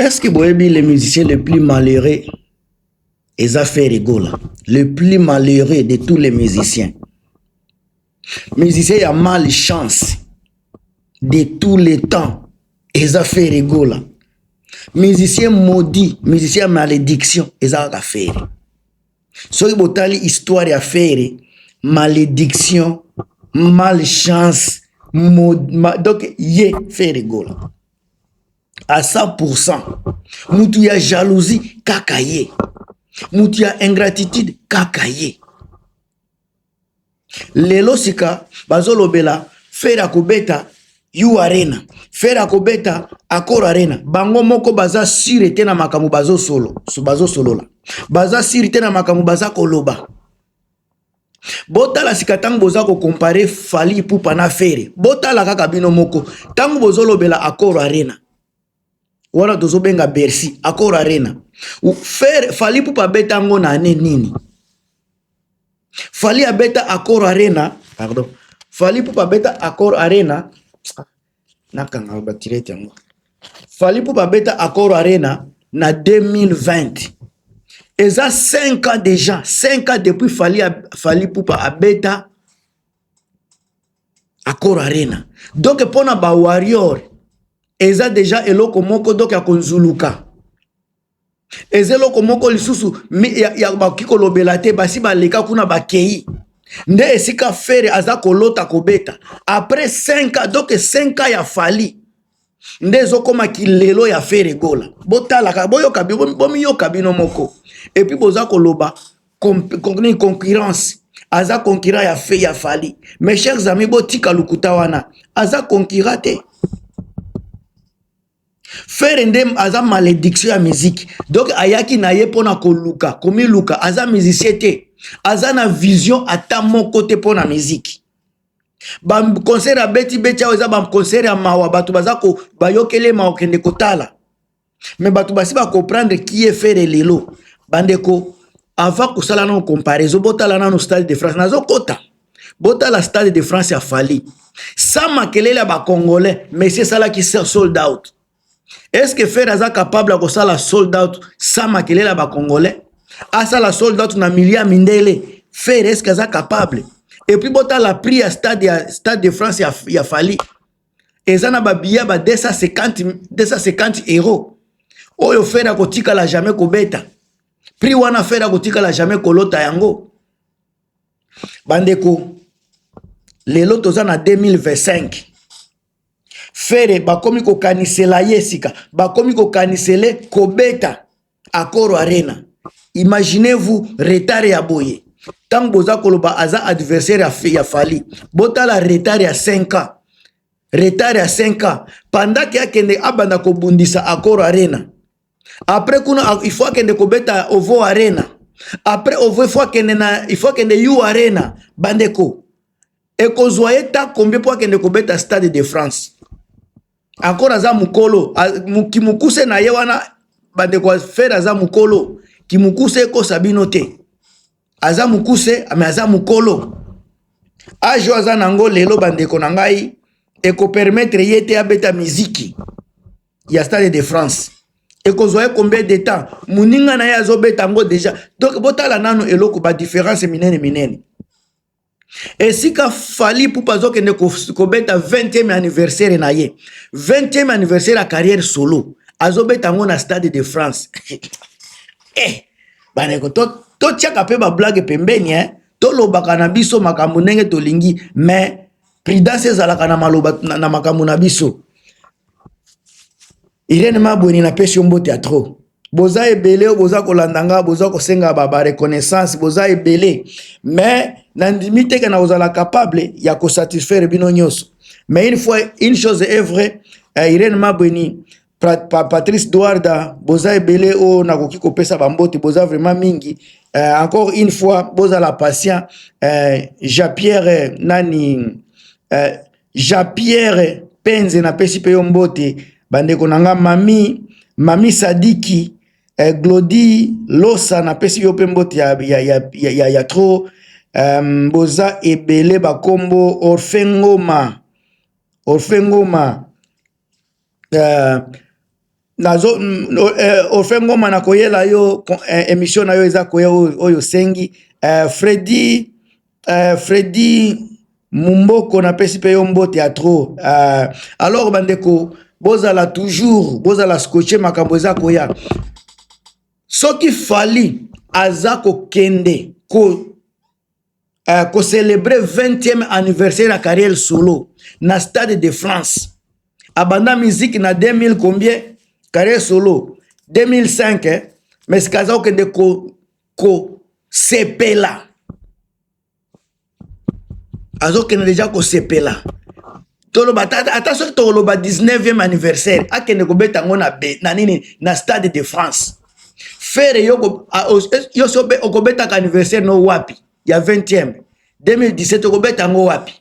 Est-ce que boyebi le musicien le plus malheureux eza Ferre Gola, le plus malheureux de tous les musiciens? Musicien ya malchance de tous les temps eza Ferre Gola. Musicien maudit, musicien ya malédiction eza kaka Ferre. Soki botali histoire ya Ferre, malédiction, malchance, donc ye Ferre Gola à 100%, mutu ya jalousie kaka ye, mutu ya ingratitude kaka ye. Lelo sika bazolobela Ferre akobeta U Arena, Ferre akobeta Accor Arena. Bango moko baza sûr te na makambo bazosolola, baza sûr te na makambo baza koloba. Botala sika ntango boza kocomparer Fally Ipupa na Ferre, botala kaka bino moko ntango bozolobela Accor Arena wana tozobenga Bercy, Accor Arena. Ferre, Fally Ipupa abeta yango na ane nini? Fally abeta Accor Arena, pardon, Fally Ipupa abeta Accor Arena, nakanga batirete yango. Fally Ipupa abeta Accor Arena na 2020, eza 5 ans déjà, 5 ans depuis Fally Ipupa abeta Accor Arena. Donc mpona bawarrior eza déjà eloko moko donc ya konzuluka, eza eloko moko lisusu ya bakoki kolobela te. Basi baleka kuna, bakei nde esika Ferre aza kolota kobeta après 5 ans. Donc 5 ans ya Fally nde ezokomaki lelo ya Ferre Gola. Botalaka, boyoka, bomiyoka bino moko. Et puis boza koloba concurrence, aza concurrent ya Fally. Mes chers amis, botika lukuta wana, aza concurrent te. Ferre nde aza malédiction ya musique. Donc ayaki na ye mpona koluka komiluka, aza musicien te, aza na vision ata moko te mpo na musique. Baconcert abeti beti awa eza baconcert ya mawa, bato baza bayokeli mawa okende kotala. Mais bato basi bacomprendre qui est Ferre lelo. Bandeko, avant kosala nano comparaison, botala nano Stade de France. Nazokota, botala Stade de France ya Fally sans makelele ya bacongolais, mais esalaki sold out. Est ce que Ferre aza capable ya kosala sold out sans makelele ya bacongolais, asala sold out na milia ya mindele? Ferre, est ce que aza capable? Et puis botala prix ya Stade de France ya Fally, eza na babillet ba 250, 250 euros, oyo Ferre akotikala jamais kobeta prix wana, Ferre akotikala jamais kolota yango. Bandeko, lelo toza na 2025, Ferre bakomi kokanisela ye sika, bakomi kokanisele kobeta Accor Arena. Imaginez-vous retard ya boye. Ntango boza koloba aza adversaire ya Fally, botala retard ya 5 ans, retard ya 5 ans pendant ke akende abanda kobundisa Accor Arena. Après kuna il faut akende kobeta Ovo Arena, après Ovo il faut akende U Arena. Bandeko, ekozwa ye ta combien mpo akende kobeta Stade de France? Encore aza mokolo, kimokuse na ye wana. Bandeko, Ferre aza mokolo, kimokuse ekosa bino te. Aza mokuse mais aza mokolo. Age oyo aza nango lelo, bandeko na ngai, ekopermettre ye te abeta miziki ya Stade de France. Ekozwa ye combien de temps? Moninga na ye azobeta yango déjà. Donc botala nano eloko, badifférence minene minene. Esika Fally Ipupa azokende kobeta 20e anniversaire na ye, 20e anniversaire ya carrière solo, azobeta yango na Stade de France. Bandeko, totiaka mpe bablague pembeni, eh? Tolobaka na biso makambo ndenge tolingi, mais prudence ezalaka na maloba na makambo na biso. Irene Mabweni, napesi yo mbote ya trop. Boza ebele oyo boza kolanda nga, boza kosenga bareconnaissance, boza ebele, mais nandimi te ke na kozala capable ya kosatisfaire bino nyonso. Mais une fois, une chose est vraie, Irene Mabweni, Patrice Duarda, boza ebele oyo nakoki kopesa bambote, boza vraiment mingi. Encore une fois, bozala patient. Jean-Pierre nani, Jean-Pierre Penze, napesi mpe yo mbote. Bandeko na nga, mami Sadiki, Glodi Losa, napesi yo mpe mbote ya trop. Boza ebele bakombo, Orfe Ngoma, Orfe Ngoma. Nazo Orphe Ngoma, nakoyela yo émission na yo eza koya oyo osengi. Freddy Mumboko, napesi mpe yo mbote ya trop. Alors bandeko, bozala toujours, bozala scotché, makambo eza koya. Soki Fally aza kokende kocélébrer 20e anniversaire ya carrière solo na Stade de France, abanda musique na 2000 combien, carrière solo 2005, eh? Mais sika aza kokende kosepela, azokende déjà kosepela. Toloba ata soki tokoloba 19e anniversaire, akende kobeta yango na nini, na Stade de France. Ferre, yo, yo so okobetaka anniversaire no wapi ya 20e? 2017 okobeta yango wapi?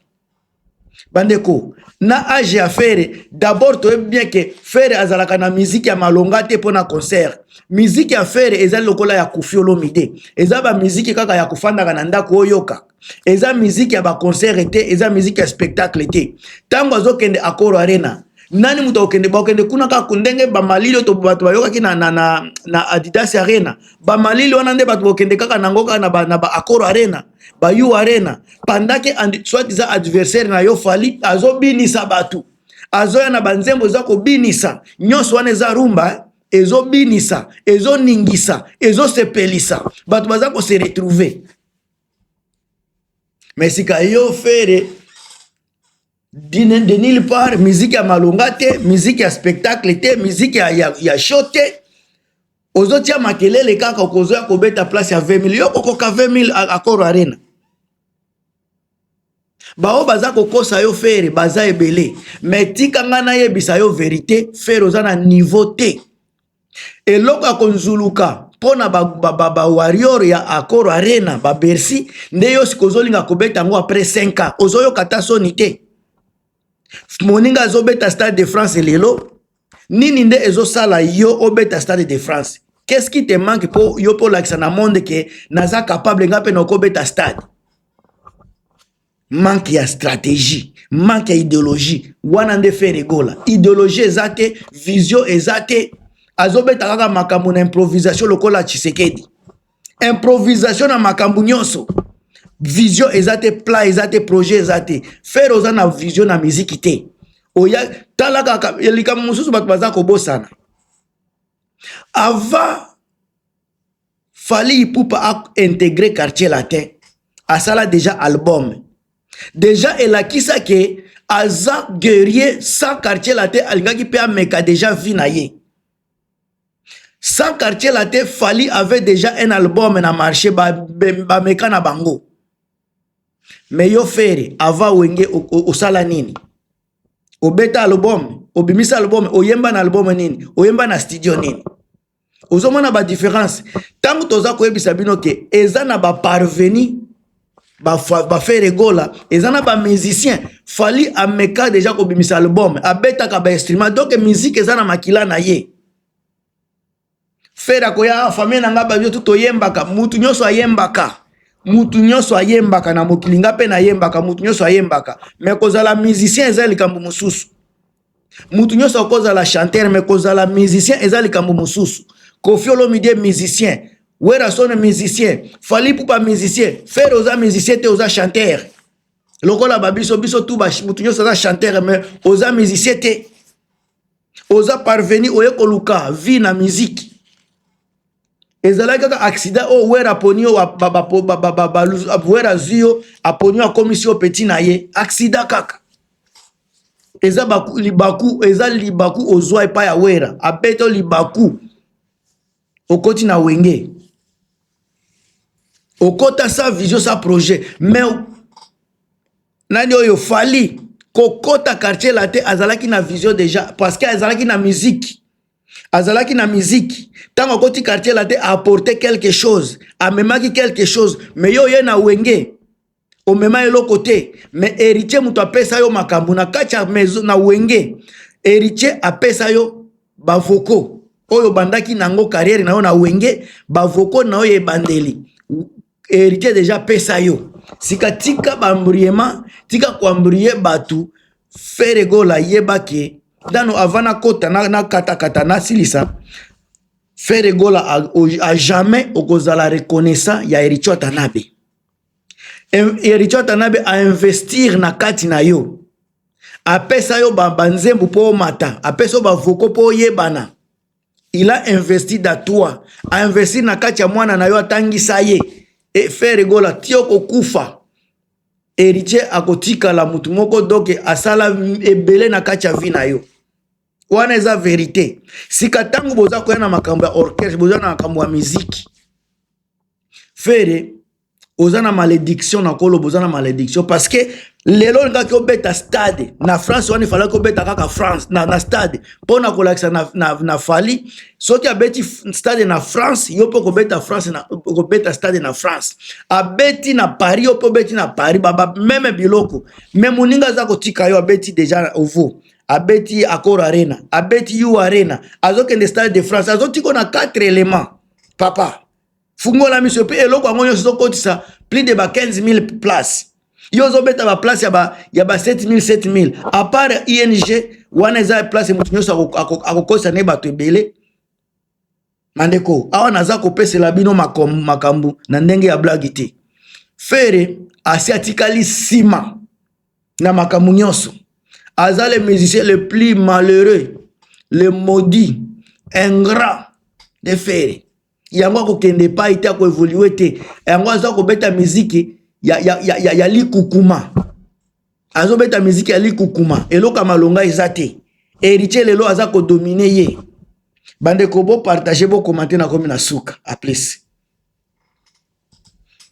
Bandeko, na age ya Ferre, d'abord toyebi bien ke Ferre azalaka na miziki ya malonga te mpo na concert. Miziki ya Ferre ezali lokola ya Koffi Olomide, eza bamiziki kaka ya kofandaka na ndako oyoka. Eza miziki ya baconcert te, eza miziki ya spectacle te. Ntango azokende Accor Arena, nani moto akokende? Bakokende kuna kaka ndenge bamalili oyo bato bayokaki na Adidas Arena. Bamalili wana nde bato bakokende kaka nango kaka na ba Accor Arena, ba U Arena, pendant que soit eza adversaire na yo Fally azobinisa bato, azoya na banzembo eza kobinisa nyonso wana, eza rumba, eh? Ezobinisa, ezoningisa, ezosepelisa bato, baza kose retrouver. Mais sika yo Ferre, de nulle part, musique ya malonga te, musique ya spectacle te, musique ya show te, ozotia makelele kaka. Okozoya kobeta place ya 20 000, yo kokoka 20 000 Accor Arena? Bao baza kokosa yo Ferre, baza ebele. Mais tika ngai nayebisa yo vérité, Ferre, oza na niveau te. Eloko ya konzuluka mpo na bawarrior ba ya Accor Arena, baBercy, nde yo sikoyo ozolinga kobeta yango après 5 ans. Ozoyoka ata soni te? Moninga azobeta Stade de France lelo, nini nde ezosala yo obeta Stade de France? Qu'est-ce qui te manque mpo yo mpo olakisa na monde ke naza capable, nga mpe nakobeta stade? Manque ya stratégie, manque ya idéologie. Wana nde Ferre Gola, idéologie eza te, vision eza te, azobeta kaka makambo na improvisation lokola Tshisekedi, improvisation na makambo nyonso. Vision eza te, plan eza te, projet eza te. Ferre, oza na vision na miziki te. Oya tala kaka likambo mosusu bato baza kobosana: avant Fally Ipupa aintégrer Quartier Latin, asala déjà album, déjà elakisa ke aza guerrier. Sans Quartier Latin, alingaki mpe ameka déjà vie na ye. Sans Quartier Latin, Fally avait déjà un album na marché, bameka na bango. Mais yo Ferre, avant Wenge, osala nini? Obeta album? Obimisa album? Oyemba na album nini? Oyemba na studio nini? Ozomona badifférence? Ntango toza koyebisa bino ke eza na baparvenu, baFerre Gola, eza na bamusicien. Fally ameka déjà kobimisa album, abetaka bainstrument, donc musique eza na makila na ye. Ferre akoya, famille na nga babio tu toyembaka. Mutu nyonso ayembaka, mutu nyonso ayembaka na mokili, nga mpe nayembaka, mutu nyonso ayembaka. Mais kozala musicien eza likambo mosusu. Mutu nyonso akozala chanteur, mais kozala musicien eza likambo mosusu. Koffi Olomide musicien, Werrason musicien, Fally Ipupa musicien. Ferre, oza musicien te, oza chanteur lokola babiso. Biso tu, mutu nyonso aza chanteur, mais oza musicien te. Oza parvenu, oye koluka vie na musique. Ezalaki kaka accident oyo Wera aponi yo, Wera azwi yo, aponi yo, akomisi yo petit na ye. Accident kaka, eza libaku, eza libaku ozwa epai ya Wera, abeta libaku, okoti na Wenge, okota sans vision, sans projet. Mais nani oyo Fally kokota Quartier Latin, azalaki na vision déjà, parce que azalaki na musique, azalaki na musique. Ntango akoti Quartier Latin, apporte quelque chose, amemaki quelque chose. Mais yo oye na Wenge, omema eloko te. Mais Héritier moto apesa yo makambo na kati ya maison na Wenge. Héritier apesa yo bavocaux oyo obandaki nango carrière na yo na Wenge, bavocaux na oyo ebandeli, Héritier déjà apesa yo. Sika tika baembrouillement, tika koembrouiller bato. Ferre Gola, yeba ke Nano avant nakota nakatakata nasilisa, Ferre Gola a jamais okozala reconnaissant ya Héritier Watanabe. Héritier Watanabe a investir na kati na yo, apesa yo banzembo mpo omata, apesa yo bavoko mpo oyebana. Il a investi dans toi, a investi na kati ya mwana na yo, atangisa ye. E Ferre Gola, ti okokufa, Héritier akotikala mutu moko doke asala ebele na kati ya vie na yo. Wana eza verité. Sika ntango boza koya na makambo ya orchestre, boza na makambo ya miziki, Ferre oza na malédiction. Na koloba oza na malédiction parce que lelo olingaki obeta stade na France wana, efalaki obeta kaka France na stade mpo na kolakisa na Fally. Soki abeti stade na France, yo mpe kobeta France na, kobeta stade na France. Abeti na Paris, yo mpe obeti na Paris, baba même biloko. Mais moninga aza kotika yo, abeti déjà OVO, abeti Accor Arena, abeti U Arena, azokende Stade de France, azotika na 4 éléments. Papa, fungola miso. Mpe eloko yango nyonso ezokotisa plus de ba 15 000 place. Yo ozobeta baplace ya ba 7 000, 7 000, à part ING wana eza place moto nyonso akokotisa ne bato ebele. Bandeko, awa naza kopesela bino makambo na ndenge ya blague te. Ferre asi atikali nsima na makambo nyonso. Aza le musicien le plus malheureux, le maudit ingrat de Ferre. Yango akokende epai te, akoévoluer te. Yango aza kobeta miziki ya likukuma, azobeta miziki ya likukuma, eloko ya malonga eza te. Héritier lelo aza kodominer ye. Bandeko, bopartager, bocommenter. Nakomi na suka. À plus.